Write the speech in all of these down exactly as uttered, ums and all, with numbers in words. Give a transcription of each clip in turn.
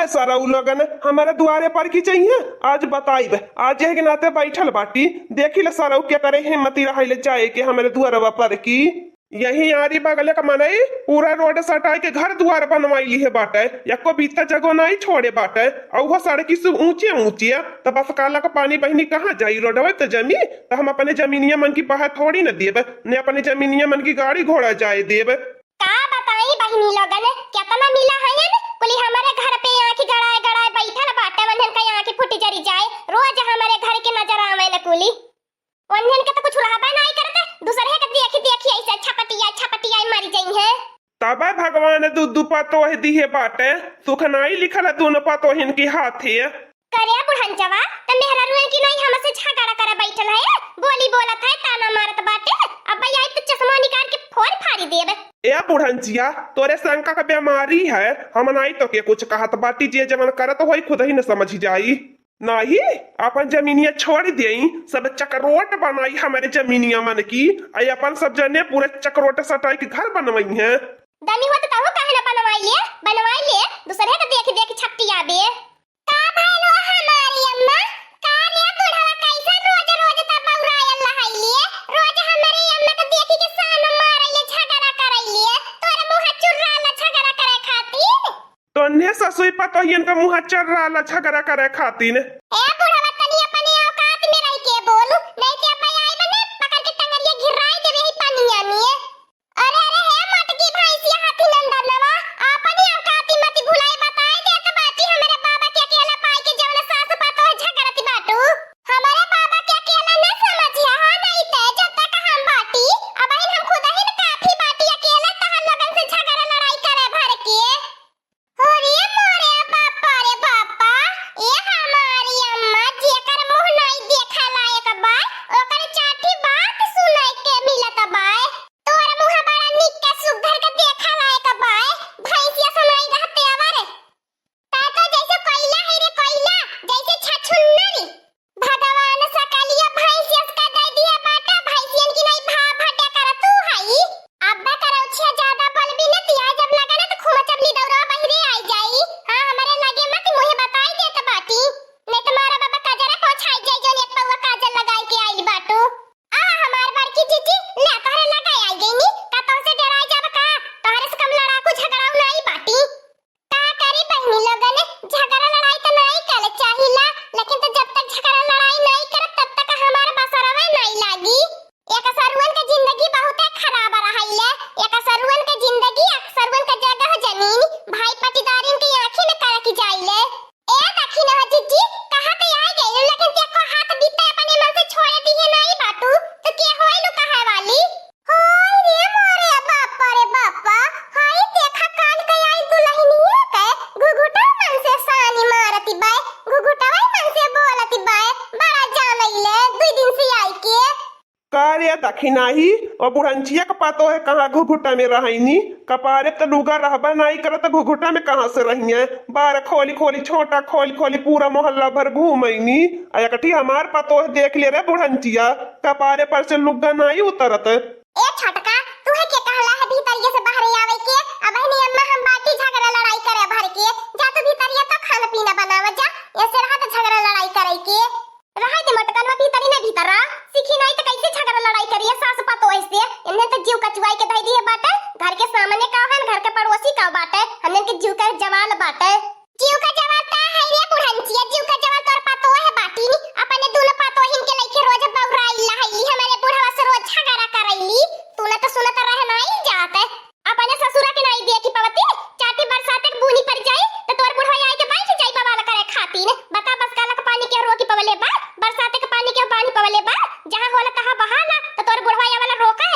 सरऊ लोगन, हमरे दुआरे पर की चाहिए, आज बताइब। आज यह के नाते बैठल बाटी, देखी ले सरऊ के करे हिम्मती रहै ले जाए के हमरे दुआरवा पर की। यही आरी बगल के मनई पूरा रोड सटाई के घर दुआर बनवाई लिहे बाटे, एको बीता जगह नाई छोड़े बाटे। अउहो सड़की से ऊंचे ऊंचे, त बस काला का पानी बहिनी कहाँ जाई? रोडवे त जमी, त हम अपने जमीनिया मन की बहा थोड़ी न देब, ने अपने जमीनिया मन की गाड़ी घोड़ा जाए देब। का बताई बहिनी लोगन, केतना मिला हयन, कुली हमरे घर पे आँखी गड़ाए गड़ाए बैठल बाटे, वन्हन का आँखी फूटी जरी जाए, रोज हमरे घर के नजर आवे न कुली। वन्हन के त कुछ रहबे नाई करत, दूसरे के देखी देखी ऐसे छपटिया छपटिया मर जइहें। तबे भगवान दू दू पतोह दिहे बाटे, सुख नाई लिखल है दोनों पतोहिन की हाथे। करे बुढ़नचवा, त मेहरारुएन की नाई हमसे झगड़ा करे बैठल है, बोली बोलत है, ताना मारत बाटे। अब आई त चश्मा निकाल के फोड़ फाड़ी देब। ए बुढ़नचिया, तोरे शंका का बीमारी है, हम नाई तोके कुछ कहत बाटी, जे जवन करत होई खुद ही न समझ जाई। नाई, अपन जमीनिया छोड़ देई, सब चकरोट बनाई हमरे जमीनिया मन की, आई अपन सब जने पूरे चकरोट सटाई के घर बनवइहें। दनी होत तहु काहे न बनवाई ले, बनवाई ले, दूसरे के देख देख छपटियाबे। का भइल हो हमारी अम्मा? का रे बुढ़वा कैसन रोज रोज त बौरायल रहैले? रोज हमरे अम्मा के देखी के सान मारैले, झगड़ा करैले। तोर मुँह चुर्राला झगड़ा करे खातिर। तोन्हे ससुई पतोहियन का मुँह चुर्राला झगड़ा करे खातिर। ए बुढ़वा तनी अपने औकात में रह के बोलू, नहीं ते अम्मा आई बने पकड़ के टंगरिया गिराई देबे ही पनिया में। अरे, अरे, हे मोटकी भैंसिया हाथी नंदनवा, अपनी औकाती मति भुलाई, बताई देत बाटी हमरे बाबा के अकेला पाई के जौन सास पतोह झगड़त बाटू। हमरे बाबा के अकेला न समझिया, हाँ, नहीं ते जब तक हम बाटी, अबहिन हम खुदहिन काफी बाटी, अकेला तहन लोगन से झगड़ा लड़ाई करे भर के। अरे मोरे बापा रे बापा, ए हमारी अम्मा, जेकर मुँह नाई देखा लायक बा, ओकर चाटी बात सुनाई के मिलत बा। तोर मुँह बड़ा निक के सुघर के देखा लायक बा, भैंसिया सुनाई रहते आवर। तै तो जैसे कोयला है रे कोयला, जैसे छछुन्नरी। भगवान सकलिया भैंसियस का दे दिया बाटा, भैंसियन की नहीं भा भटे कर तू हई। अब्बे करौछिया ज्यादा बोलबी न तिया, जब लगे न त खूब चपली दौरा बहिरे आई जाई। हाँ, हमरे लगे मत मुँहे बताई देत बाटी, नहीं त मारा बाबा काजरा पोछाई जाई, जौन एक पौवा काजल लगाई के आइल बाटू। आ हमार बड़की जीजी, ले तोहरे लगे आई गईनी, का तोहसे डराई जाब का? तोहरे से कम लड़ाकू झगड़ाऊ नाई बाटी। का करी बहिनी लोगन, झगड़ा लड़ाई त नाई करे चाहिला, लेकिन त जब तक झगड़ा लड़ाई नाई करब तब तक हमार बसरवे नाई लागी। एक सरुवन के जिंदगी बहुते खराब रहैले, एक सरुवन के जिंदगी, एक सरुवन के जगह जमीन भाई पटीदारिन के आँखी में करक जाइले। ए दखिना जीजी, कहाँ ते आ गइल, लेकिन ते एको हाथ बीते अपने मन से छोड़े दिहे नाई बाटू, त के होइलू कहे वाली? होय रे मोरे बापा रे बापा, हाय देखा काल के आई दुलहिनिया के, घुघुटा मन से सानी मारती बाय, घुघुटवा मन से बोलती बाय, बड़ा जानैले दुई दिन से आई के। का रे दखिनाही, ओ बुढ़ंचिया के पतोह कहाँ घुघुटा में रहैनी? कपारे त लुगा रहबे नाई करत, घुघुटा में कहाँ से रहिए? बार खोली खोली, छोटा खोली खोली, पूरा मोहल्ला भर घूमैनी। आ एकठी हमार पतोह देख ले रे बुढ़ंचिया, कपारे पर से लुग्गा नाई उतरत। ए छोटका, तुहे के कहला है भीतरिया से बाहरे आवे के? अबहिनी अम्मा हम बाटी झगड़ा लड़ाई करे भर के। जा तू भीतरिया तो खाना पीना बनावा जा, ऐसे रहा तो झगड़ा लड़ाई करे के। रहे दे मोटकनवा भीतरी ने भीतर रहा, सीखी नाई तो कैसे झगड़ा लड़ाई करिए सास पतोह से? इन्हें तो जीव कचुआई के धई दिए बाटे, घर के सामने का है, घर के पड़ोसी का बाटे, हमने के जीव के जवाल बाटे। जीव का जवाल ता है रे बुढ़ंचिया, जीव का जवाल तोर पतोह है बाटी नी, अपने दोनों पतोहिन के लइके रोज बौराइल रहैली, हमरे बुढ़वा से रोज झगड़ा करैली, तू ना तो सुनत रह नाई जात। अपने ससुरा के नाई देखी पवती, चाटी बरसात के बूनी पड़ जाई, तो तोर बुढ़वा आई के बैठ जाई बवाल करे खातिर। बता बस काला के पानी के रोकी पवले बा, बरसात के पानी के बानी पवले बा, जहाँ होला तहाँ बहाला, तो तोर बुढ़वा आवला रोके।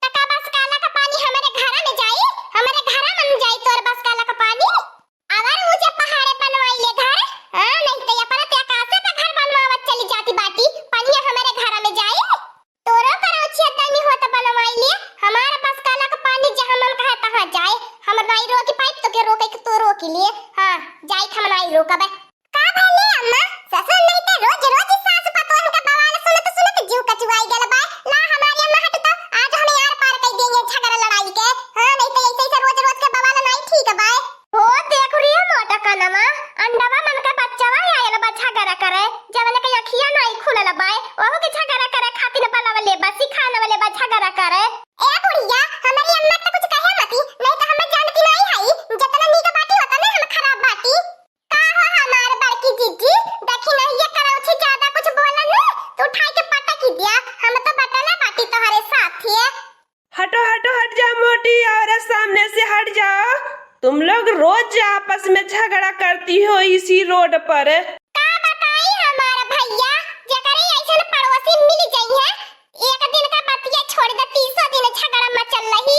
त का बस काला का पानी हमरे घरा में जाई? हमरे घरा में जाई तोर बस काला का पानी? अगर ऊंचे पहाड़े बनवाई ले घर, हाँ, नहीं तो ये अपना ते आकाशे पे घर बनवावत चली जाती बाटी, पनिया हमरे घरा में जाई? तोरो करौछिया तनी होत बनवाई ले, हमार बस काला का पानी जहाँ मन कहे तहाँ जाए, हम नाई रोकी पाइप तो के रोके के तू रोकी लिए, हाँ, जाई हम नाई रोकबे। का भले अम्मा, ससुर नहीं ते रोज रोज सास पतोह के बवाल सुनत सुनत जीव कचुआई गल बाय। ला हमारी अम्मा हट तो, आज हमें आर पार कई देंगे झगड़ा लड़ाई के। हाँ, नहीं ते ऐसे ऐसे रोज रोज के बवाल नाई ठीक बाय। हो देख रे मोट मोटी औरत, सामने से हट जाओ। तुम लोग रोज आपस में झगड़ा करती हो इसी रोड पर। का बताई हमार भैया, जेकरे ऐसन पड़ोसी मिल जइहें, एक दिन का बतिया छोड़ दे, तीसो दिन झगड़ा मचल रही।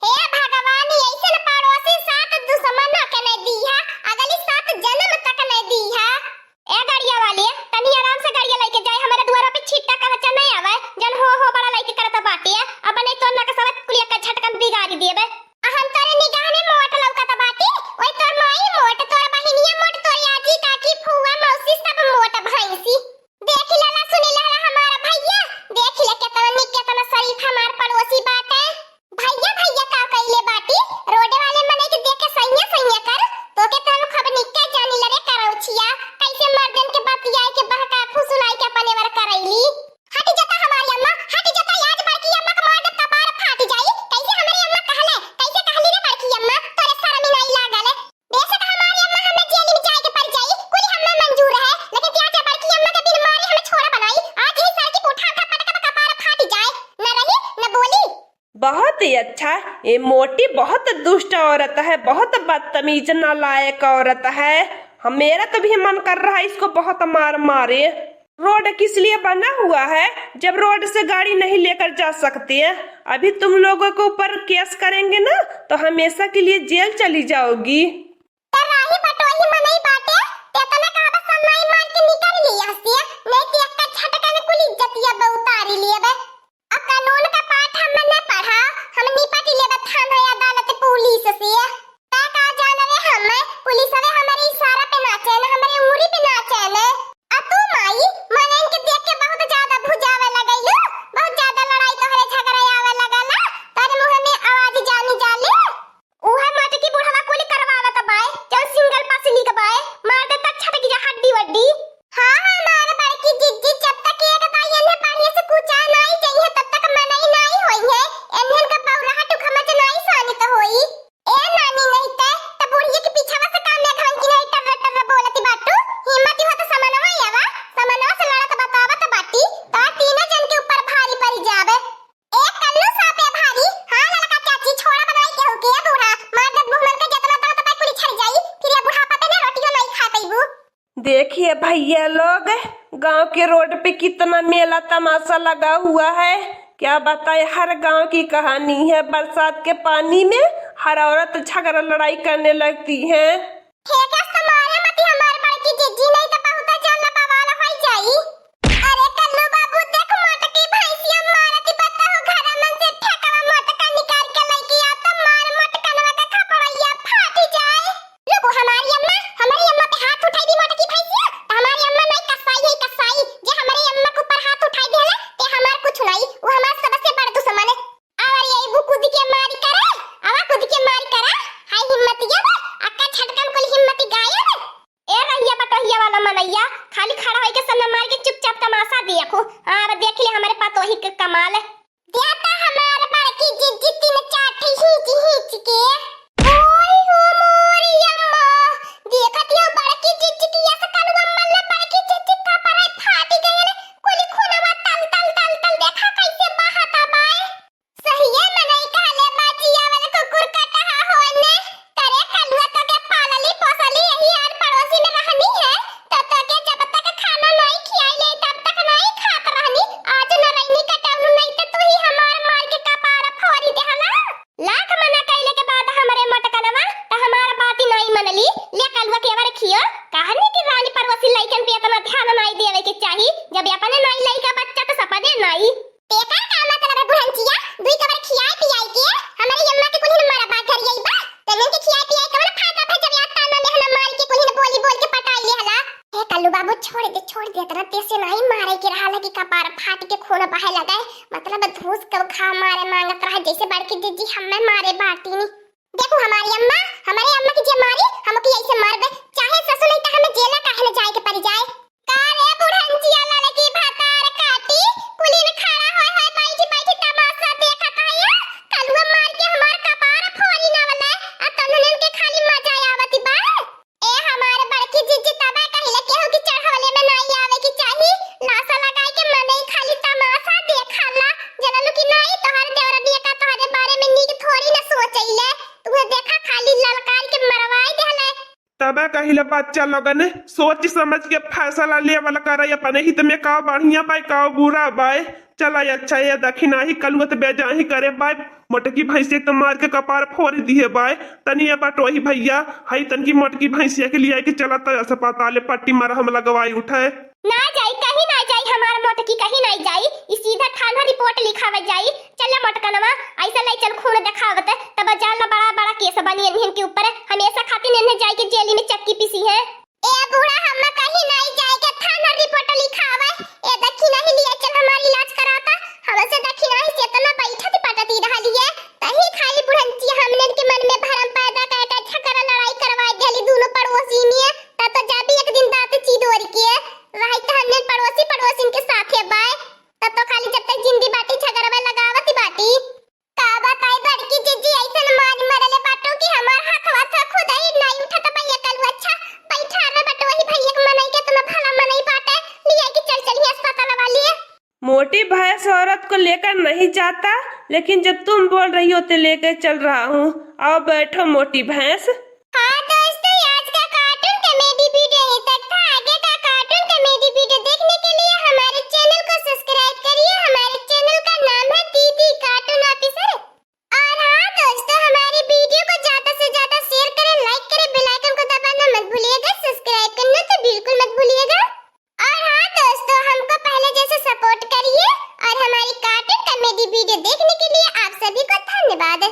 हे भगवान, ऐसन पड़ोसी सात दुश्मन के नहीं दी है, अगली सात जन्म तक नहीं दी है। ए गाड़िया वाले, तनी आराम से गाड़िया लेके जाए, हमारे दुआरा पे छिट्टा कहचा नहीं आवे, जन हो हो बड़ा लेके करत बाटे, अब नहीं तो नकसवा कुलिया का झटकन बिगाड़ी देबे। आ हम तोरे निगाह में मोट लौकत बाटी, ओए तोर माई मोट, तोर बहिनिया मोट, तोर आजी, काकी, फुआ, मौसी सब मोट भैंसी। देखी लहला, सुनी लहला हमार भैया, देखी ले केतना निक, केतना शरीफ हमार पड़ोसी बाटे। भैया, भैया का कइले बाटी, रोडे वाले मनई के देख के सैया, सैया कर, तोके तो हम खूब निक के जानी ले रे करौछिया, कैसे मर्दन के बतियाए के बहका फुसुलाई के अपने वर करैली। हट जाता हमारी अम्मा, हट जाता, आज बड़की अम्मा का मार देब कपार फाट जाई। कैसे हमारी अम्मा कहले, कैसे कहली रे बड़की अम्मा, तोरे शर्म ही नहीं लागल। बेशक हमारी अम्मा हमें जेल में जाए के पड़ जाई, कुल हमें मंजूर है, लेकिन क्या क्या बड़की अम्मा के बिन मारे हमें छोड़ा बनाई, आज ही सड़की पे उठा उठा पटकब कपार फाट जाए, न रही न बोली। बहुत ही अच्छा, ये मोटी बहुत दुष्ट औरत है, बहुत बदतमीज नालायक औरत है। हम, मेरा तो भी मन कर रहा है इसको बहुत मार मारे। रोड किस लिए बना हुआ है जब रोड से गाड़ी नहीं लेकर जा सकते हैं? अभी तुम लोगों के ऊपर केस करेंगे ना तो हमेशा के लिए जेल चली जाओगी। त राही बटोही मनई बाटे, ते तने कहबा सन्नाई मार के निकाल ली यहाँ से, नहीं तो एक झटका में कुल इज्जतिया बे उतारी लिए बे। अब कानून का पाठ हम न पढ़ा, हम निपट लेबे थाना अदालत पुलिस से। तै का जान रे हम, पुलिस वे हमारे इशारा पे नाचे न, हमारे उंगली पे नाचे न। आ तू माई, मनइन के देख के बहुत ज्यादा भुजावे लगैलू, बहुत ज्यादा लड़ाई तोहरे झगड़ा आवे लगला, तोरे मुंह में आवाज जानी जाले। उहे मोटकी बुढ़वा कुल करवावत बाय, जौन सिंगल पसली के बाय, मार दे त छटक जा हड्डी वड्डी। हाँ, हाँ, हमार बड़की जिज्जी, जब तक एक दाई एन्हे बढ़िया से कुचा नाई जइहे, तब तक मनई नाई होइहे। एन्हन का बौराहा टुखमच नाई सानित होई। ए नानी, नहीं ते, त बुढ़िया के पीछवा से का मेघवन की नहीं टर्र टर्र बोलत बाटू? हिम्मत हो त समनवा आवा, समनवा से लड़त बतावत बाटी, त तीनों जन के ऊपर भारी पड़ जावे। ए कल्लू सापे भारी, हाँ ललका चाची, छोड़ा बनाई केहू के, ए बूढ़ा, मार देब मुँह मन के, जतना दांत बा कुली झड़ जाई, फिर ये बुढ़ापा पे ना रोटियो नहीं खा पइबू। देखिए भैया लोग, गांव के रोड पे कितना मेला तमाशा लगा हुआ है, क्या बताए, हर गांव की कहानी है। बरसात के पानी में हर औरत झगड़ा लड़ाई करने लगती है। ठेका से मारे मती हमार बड़की जिज्जी, नहीं तो बहुत ज्यादा बवाल होई जाई। अरे कल्लू बाबू, देख मोटकी भैंसिया मारती, बताओ घर मन से ठेकवा मोटका निकाल के लेके आ, तो मार मोटकनवा का खपड़ैया फाट जाए। रुको हमारी अम्मा, हमारी अम्मा पे हाथ उठाई दी मोटकी भैंसिया, तो हमारी अम्मा नहीं कसाई है कसाई, जे हमारी अम्मा के ऊपर हाथ उठाई देला, ते हमार कुछ नहीं, वो हमार सबसे बड़ दुश्मन है। आवा रे अइबू कूद के मारी करा, आवा कूद के मारी करा, हाय हिम्मतिया बा, अक्का झटकन कुल हिम्मत गायब। ए रहिया बटोहिया वाला मनैया, खाली खड़ा होई के सन्ना मार के चुपचाप तमाशा देखो। हाँ, अब देख ले हमारे पतोही के कमाल। देता हमार बड़की जिज्जी तीन चार ठी हींच हींच के। ओए हो मोरी अम्मा, देखत हो बड़की जिज्जी की ऐसे कलुआ मल्ला बड़की जिज्जी का पर फाटी गयल, कुल खूनवा तल तल तल तल देखा कैसे बहता बाय। सहिए मनई कहले बा, जियावल कुकुर कटहा होने। तरे कलुआ तोके पालली पोसली यही आर पड़ोसी में रहनी है, तो तोके जब तक खाना नहीं खियाई ले तब तक नहीं खात रहनी। आज न रहनी कटौलू नहीं तो तू ही हमार मार के कपार फोड़ी देहला। लाख मना कैले के बाद हमरे मोटकनवा त हमार बात ही नहीं मनली। ले कलुआ के अवर खियो, कहनी कि रानी पड़ोसी लइकन पे इतना ध्यान नहीं देवे के चाही, जब अपने नहीं लइका बच्चा तो सपने नहीं। एकर का मतलब है बुढ़ंचिया? दुई कबर खियाए पियाए के हमरे अम्मा के कुल्हिन मरबा घर यही बा। तनिन के खियाए पियाए कवन फायदा भा जब याद ताना मेहना मार के कुल्हिन बोली बोल के पटाई ले हला। हे कल्लू बाबू छोड़ दे, छोड़ दे, इतना तेज से नहीं मारे के रहा कि कपार फाट के खून बहे लगे। मतलब धूस कब खा मारे मांगत रहा जैसे बड़की जिज्जी हमें मारे बाटी नी। देखू हमारी अम्मा, हमारे अम्मा की जे मारी, हम की ऐसे मार दे, चाहे ससुर नहीं तो हमें जेला काहे न जाए के पड़ जाए। का रे बुढ़ंचिया लड़की भतार काटी, कुलीन खड़ा होय होय बैठी बैठी तमाशा देखत है या? कलुआ मार के हमार कपार फोड़ी ना वाला, आ तन्हन के खाली मजा आवत बा। ए हमार बड़की जिज्जी तबे कहिले केहू की चढ़वले में नाई आवे की चाही, लासा लगाई के मनई खाली तमाशा देखला, जनलू की नाई तोहर देवरनिया का तोहरे बारे में नीक थोड़ी ना तबे कहिले बच्चा लोगन, सोच समझ के फैसला लेवल करे, अपने हित में का बढ़िया बाय, का बुरा बाय। चला अच्छा, ये दखिनाही कलुआ त बेजाही करे बाय। मोटकी भैंसिया त मार के कपार फोड़ दिहे बाय। तनी ये बटोही भैया, हई तनकी मोटकी भैंसिया के लिया के चला त अस्पताल, पट्टी मरहम लगवाई उठे। ना जाई, कहीं ना जाई, हमार मोटकी कहीं ना जाई। ई सीधा थाना रिपोर्ट लिखावे जाई। चल मोटकनवा, ऐसा ले चल खून देखावत, तब जान ला बड़ा बड़ा केस बनी इन्हन के ऊपर। हमेशा खातिर इन्हें जाई के जेली में चक्की पीसी है। ए बूढ़ा, हम कहीं ना जाए के थाना रिपोर्ट लिखावे। ए दखिनाही लिया चल हमार इलाज कराता। हमसे दखिनाही से इतना बैठत पटती रहली है। तही खाली बुढ़ंची हमनन के मन में भरम पैदा करके झगड़ा लड़ाई करवा देली दोनों पड़ोसी में। त तो जाबी एक दिन दांत चिदोर के। रही त हमनन पड़ोसी पड़ोसिन के साथे बाय। त तो खाली जब तक जिंदी बाटी झगड़वे लगावत बाटी। का बताई बड़की जिज्जी, ऐसन मार मरले बाटू कि हमार हाथ वाथ खुद ही नाई उठत बा। ये कलू अच्छा, बैठा में बटोही भैया के मनई के इतना भला मनई बाटे, लिया कि चल चलिए अस्पताल वाली। मोटी भैंस औरत को लेकर नहीं जाता, लेकिन जब तुम बोल रही हो तो लेकर चल रहा हूँ। आओ बैठो मोटी भैंस। हाँ दोस्तों, आज का कार्टून कॉमेडी वीडियो यहीं तक था। आगे का कार्टून कॉमेडी वीडियो देखने के लिए हमारे चैनल को सब्सक्राइब करिए। हमारे चैनल का नाम है दीदी कार्टून ऑफिसर। और हाँ दोस्तों, हमारी वीडियो को ज्यादा से ज्यादा शेयर करें, लाइक करें, बेल आइकन को दबाना मत भूलिएगा, सब्सक्राइब करना तो बिल्कुल मत भूलिएगा। और हाँ दोस्तों, हमको पहले जैसे सपोर्ट करिए और हमारी कार्टून कॉमेडी वीडियो देखने के लिए आप सभी को धन्यवाद।